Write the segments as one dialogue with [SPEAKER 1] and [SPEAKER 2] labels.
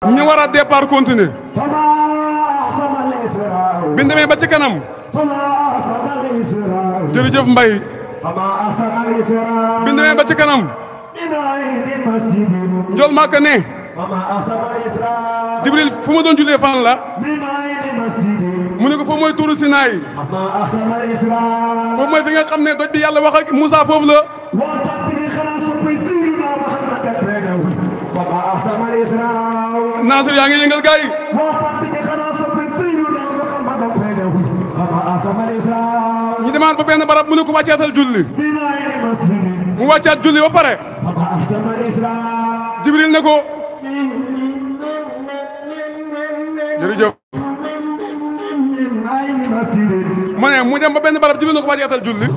[SPEAKER 1] ñu war a départ continuer bi ñu demee ba ci kanam jërëjëf Mbaye bi ñu demee ba ci kanam Ndiol Maka ne Jibril fu ma doon jullee fan la mu ne ko foofu mooy tuuru Sinaay foofu mooy fi nga xam ne doj bi yàlla wax ak Moussa foofu la Nasir yaa ngi yëngal gars yi ñu demaat ba benn barab mu ne ko wàccaatal julli mu wàccaat julli ba pare Jibril ne ko jërëjëf ma ne mu dem ba benn barab Jibril ne ko wàccaatal julli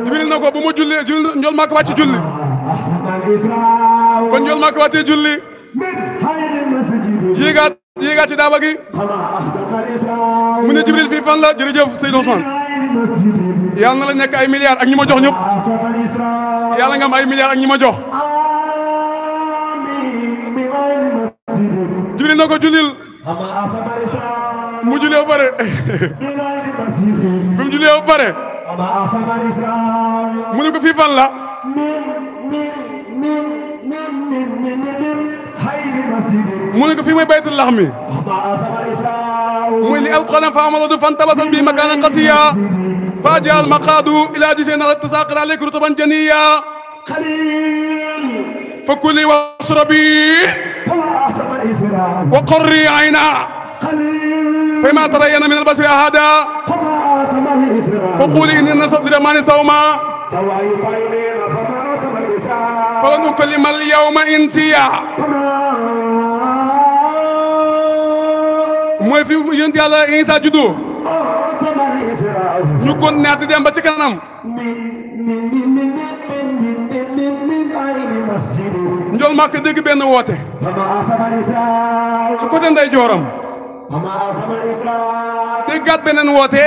[SPEAKER 1] Jibril ne ko bu ma julli Ndiol Maka wàcc julli kon Ndiol Maka wàccee julli yéegaat ci daaba gi mu ne Jibril fii fan la jërëjëf Seydou Ousmane yàlla na la nekk ay milliards ak ñi ma jox ñëpp yàlla nga am ay milliards ak ñi ma jox Jibril na ko jullil mu jullee ba pare bi mu jullee ba pare mu ne ko fii fan la mu ne ko fii mooy baytul laxmi muy li alquran fa amala du fan tabasat bi makaanan qasiya fa jaal maqaadu ila jisee na tasaqir aleyka rutaban janiya fa kuli washrabi wa qarri ayna fa ma tarayyana min albashari ahada fa quli inni nasabtu lirahmani sawma falan ukallima alyawma insiya mooy fi yonent Yàlla Isa juddoo ñu kon neat di dem ba ci kanam Ndiol Maka dégg benn woote ci côté ndey jooram déggaat beneen woote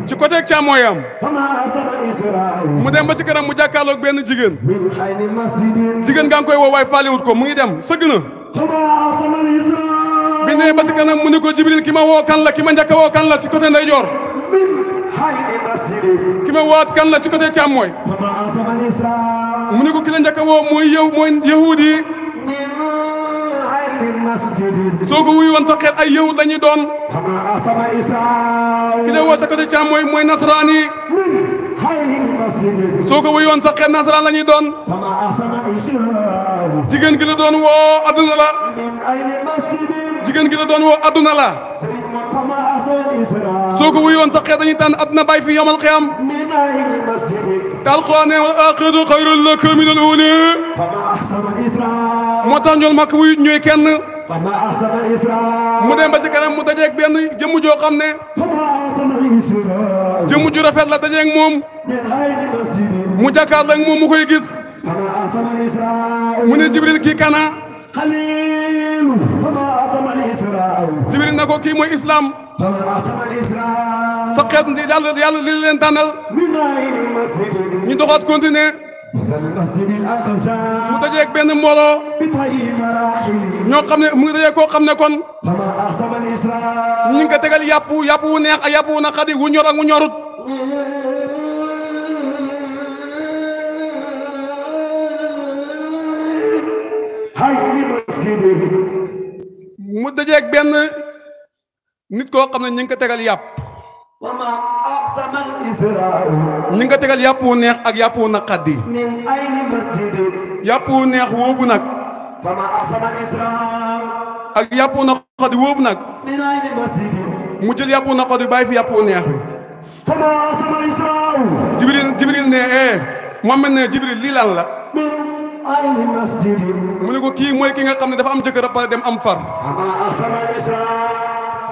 [SPEAKER 1] ci côté càmmooyam mu dem ba ci kanam mu jàkkaarloog benn jigéen gaa ngi koy woo waaye faaliwut ko mu ngi dem sëgg na bi ne ba ci kanam mu ne ko Jibril ki ma woo kan la ki ma njëkk a woo kan la ci côté ndeyjoor ki ma woo kan la ci côté càmmooy mu ne ko ki la njëkk a woo mooy yahuud yi soo ko wuy woon sa xeet ay yahud la ñuy doon ki la woo sa côté càmmooy mooy nasaraan yi soo ko wuy woon sa xeet nasaraan la ñuy doon jigéen gi la doon woo adduna la jigéen gi la doon woo adduna la soo ko wuy woon sa xeet dañuy tànn adduna bàyyi fi yawmal qiyaam te alquran ne wal aaxiratu xayrun laka minal uulaa moo tax Ndiol Maka wuy ñooy kenn mu dem ba ci kanam mu dajeeg benn jëmm joo xam ne jëmm ju rafet la dajeeg moom mu jàkkaarloo ak moom mu koy gis mu ne Jibril kii kana Jibril na ko kii mooy islam sa xeet yàlla li leen tànnal ñu doxaat continuer mu dajeeg benn mbooloo ñoo xam ne mu ngi dajeeg koo xam ne kon ñu ngi ko tegal yàpp wu neex ak yàpp wu naqadi wu ñor ak wu ñorut mu dajeeg benn nit koo xam ne ñu ngi ko tegal yàpp ñu ngi ko tegal yàpp wu neex ak yàpp wu naqadi yàpp wu neex woobu nag ak yàpp wu naqadi woobu nag mu jël yàpp wu naqadi bàyyi fi yàpp wu neex bi Jibril ne Muhammad ne Jibril lii lan la mu ne ko kii mooy ki nga xam ne dafa am jëkkër a pare dem am far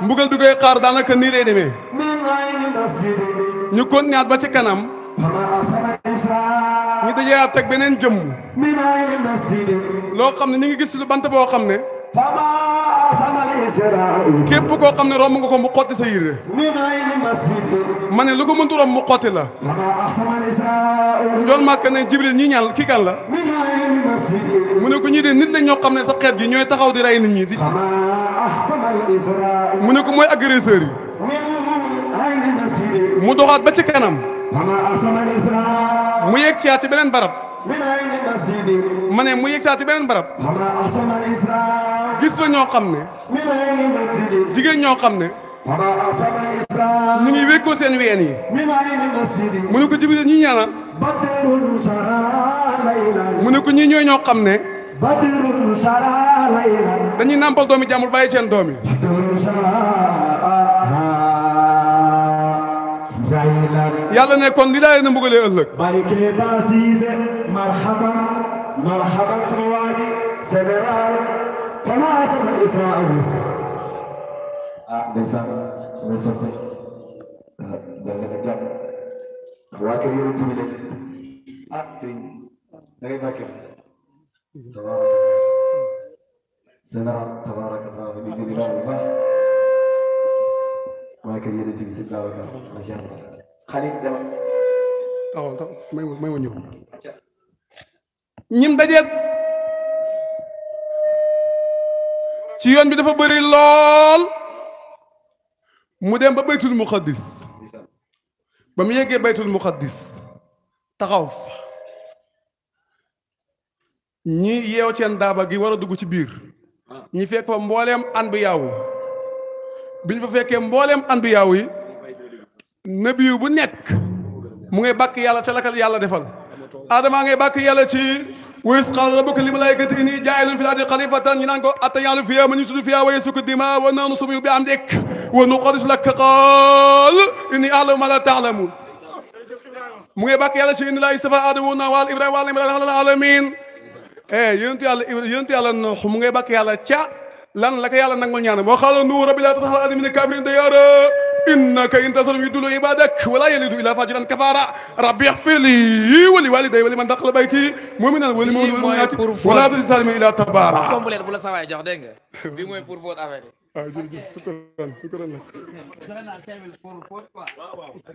[SPEAKER 1] mbugal bi koy xaar daanaka nii lay demee ñu continué ba ci kanam ñu dajeeyaat teg beneen jëmm loo xam ne ñu ngi gis lu bant boo xam ne képp koo xam ne romb nga ko mu xotti sa yére ma ne lu ko mëntu romb mu xotti la njool Màkka ne Jibril ñii ñaan kii kan la mu ne ko ñii de nit lañ ñoo xam ne sa xeet gi ñooy taxaw di rey nit ñi di mu ne ko mooy agresseur yi mu doxaat ba ci kanam mu yegg ci beneen barab ma ne mu yegg ci beneen barab gis fa ñoo xam ne jigéen ñoo xam ne ñu ngi wékkoo seen ween yi mu ne ko Jibril ñi ñaana mu ne ko ñii ñooy ñoo xam ne dañuy nàmpal doomi jàmbur bàyyi seen doom yi yàlla ne kon li laa leen a mbugalee ëllëg marhaban sama waaji général comment sama Israël ndeysaan sama soppe dal nga jàmm waa kër yonent bi léegi sëñ da ngay bàkke général tabarakallah ni di la bu baax waa kër yonent bi sëñ Babacar macha Allah xalit dama taxaw may ma ñëw ñim dajeet ci yoon bi dafa bëri lool mu dem ba baytul muqaddis ba mu yeggee baytul muqaddis taxaw fa ñi yeew seen daaba gi war a dugg ci biir ñi fekk fa mbooleem anbiyaaw bi ñu fa fekkee mbooleem anbiyaaw yi nabiyu bu nekk mu ngay bàkk yàlla ca lakal yàlla defal Adama ngay bàkk yàlla ci wa iz qaala rabbuka lil malaa'ikati innii jaa'ilun fil ardi xalifatan ñu naan ko ataj'alu fiihaa man yufsidu fiihaa wa yasfiku dimaa wa nahnu nusabbihu bihamdik wa nuqaddisu laka qaala innii a'lamu maa laa ta'lamuun mu ngay bàkk yàlla ci inna Allaaha istafaa Aadama wa Nuuhan wa aala Ibraahiima wa aala Imraana alal aalamiin yonentu yàlla Nuux mu ngay bàkk yàlla ca lan la ko yàlla nangul ñaanam wa qaala Nuuhu rabbi laa tazar alal ardi mina l-kaafiriina dayyaaraa innaka in tazarhum yudillu ibaadak wa laa yalidu illaa faajiran kafaara rabbi ighfir lii wa li waalidayya wa liman daxala bayti mu'minan wa lil mu'minaati wa laa tazid zaalimiina illaa tabaara.
[SPEAKER 2] complet bu la sa waay jox dégg nga bi mooy pour votre affaire yi.
[SPEAKER 1] waaw jërëjëf sukran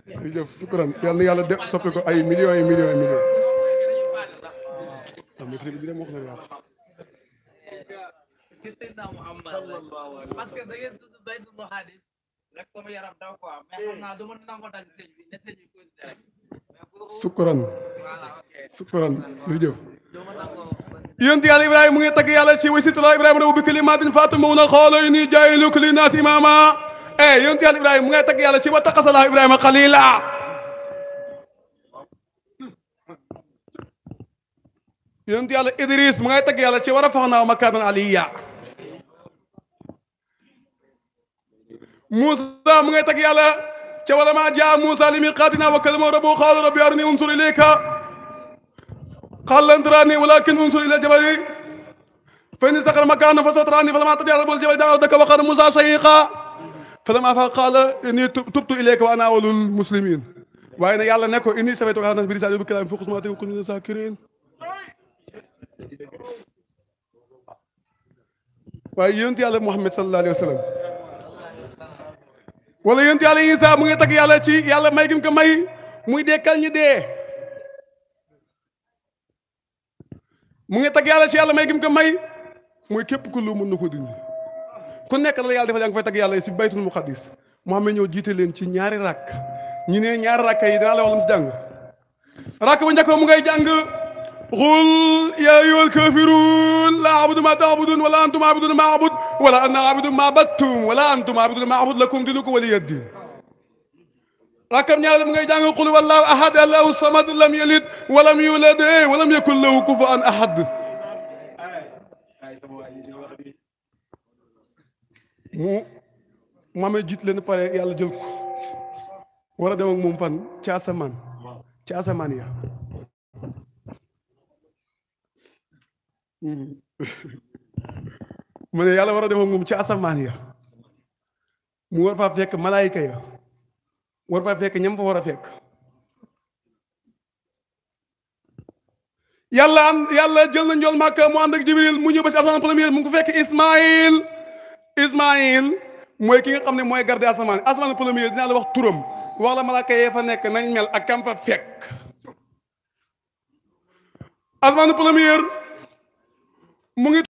[SPEAKER 1] jërëjëf sukran yal na yàlla def soppi ko ay millions yi millions yi millions.
[SPEAKER 2] parce que da ngeen tudd baytul muqaddis rek sama yaram daw quoi mais xam naa du ma nango dagg sëñ bi ne sëñ bi ko rek
[SPEAKER 1] sukran jërëjëf yonent yàlla Ibrahima mu ngi tagg yàlla ci wasitullah Ibrahima rabbi bi kalimaatin faatammahunna qaala innii jaa'iluka linnaasi imaama yonent yàlla Ibrahima mu ngi tagg yàlla ci wa taxaza Ibrahima xaliila yonent yàlla Idris mu ngi tagg yàlla ci wa rafaxnaahu makaanan aliyya Moussa mu ngay tagg yàlla ca wala maa jaa Moussa li miiqaatinaa wa kallamahu rabbuhu qaala rabbi arinii unzur ilayka qaala lan taraanii walaakin unzur ilal jabali fa in istaqarra makaanahu fasawfa taraanii falammaa tajallaa rabbuhu lil-jabali ja'alahu dakkan wa xarra Moussa sa'iiqan falammaa afaaqa qaala innii tubtu ilayka wa ana awwalul muslimiin waaye nag yàlla ne ko innii stafaytuka alan naasi bi risaalatii wa bi kalaamii faxuz maa aataaka wa kun mina shaakiriin waaye yonent yàlla Muhammad sallallahu alayhi wa sallam wala yonent yàlla Isa mu ngi tagg yàlla ci yàlla may gi mu ko may muy dekkal ñi dee mu ngi tagg yàlla ci yàlla may gi mu ko may muy képp ku lu mën na ko dindi ku nekk la yàlla defal yaa ngi fay tagg yàlla si baytul muqaddis Muhammad ñëw jiite leen ci ñaari rakk ñu ne ñaari rakk yi dinaa la wax lu mu si jàng rakk bu njëkk mu ngay jàng qul yaa ayyuhal kaafiruun laa a'budu maa ta'buduun wala antum a'buduuna maa a'budu wala ana a'budu maa battum wala antum a'buduuna maa a'budu lakum diinukum waliya diin rakkam ñaareel mu ngay jàng qul wallaahu ahad allaahu samad lam yalid walam yuulad walam yakun lahu kufuwan ahad mu amee jiit leen pare yàlla jël ko war a dem ak moom fan ci asamaan ya mu ne yàlla war a dem ak moom ci asamaan ya mu war faa fekk malaayika ya war faa fekk ñam fa war a fekk yàlla jël na njool Màkka mu ànd ak Jibril mu ñëw ba si asamaan première mu ngi ko fekk Ismaïl Ismaïl mooy ki nga xam ne mooy garde asamaan asamaan premier dinaa la wax turam wax la malaaka yee fa nekk nañ mel ak kam fa fekk asamaan premier mu ngi